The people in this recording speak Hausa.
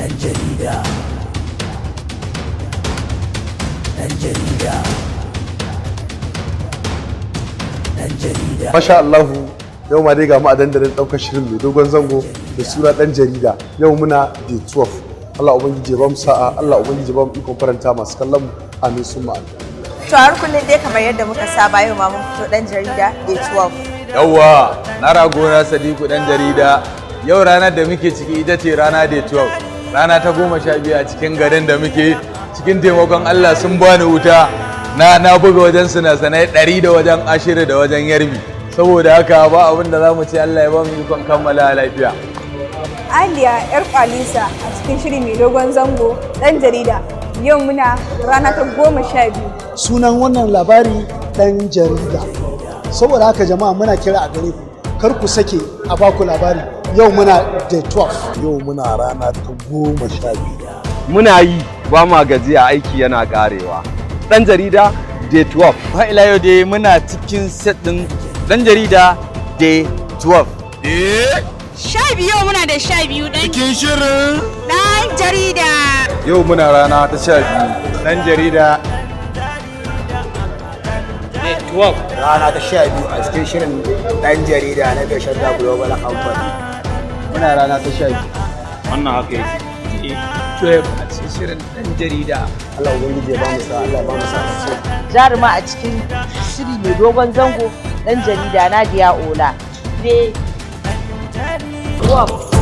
Ɗan jarida. Ɗan jarida. Ɗan jarida. Masha Allahu, yau ma dai ga mu a dandalin ɗaukar shirin mai dogon zango da suna Ɗan Jarida. Yau muna day 12. Allah Ubangiji ya ba mu sa'a, Allah Ubangiji ya ba mu ikon faranta masu kallon mu. Amin summa amin. To, har kullum dai kamar yadda muka saba, yau ma mun fito Ɗan Jarida day 12. Yawwa, na ragona Sadiku Ɗan Jarida. Yau ranar da muke ciki ita ce rana day 12. Rana ta 12 a cikin garin da muke cikin. Taimakon Allah sun bani wuta. Na buga wajen sinasanai 100 da wajen 20 da wajen yarbi. Saboda haka ba abin da za mu ce, Allah ya ba mu ikon kammala lafiya. Aliya yar kwalisa a cikin shiri mai dogon zango Ɗan Jarida. Yau muna rana ta 12. Sunan wannan labari Ɗan Jarida. Saboda haka jama'a, muna kira a gare ku, kar ku sake a baku labari. Yau muna day 12. Yau muna rana ta 12. Muna yi ba ma gajiya, aiki yana karewa. Ɗan Jarida day 12. Har ila yau dai muna cikin set ɗin Ɗan Jarida day 12. 12, muna da 12 ɗan Cikin shirin Ɗan Jarida. Yau muna rana ta 12. Ɗan Jarida. Day 12. Rana ta 12 a cikin shirin Ɗan Jarida na Gashar Global Company. Muna rana ta 12. Wannan haka yake. 12 a cikin shirin Ɗan Jarida. Allah Ubangiji ya ba mu sa'a, Allah ya ba mu sa'a. Jaruma a cikin shiri mai dogon zango Ɗan Jarida, Nadia Ola. Day 12.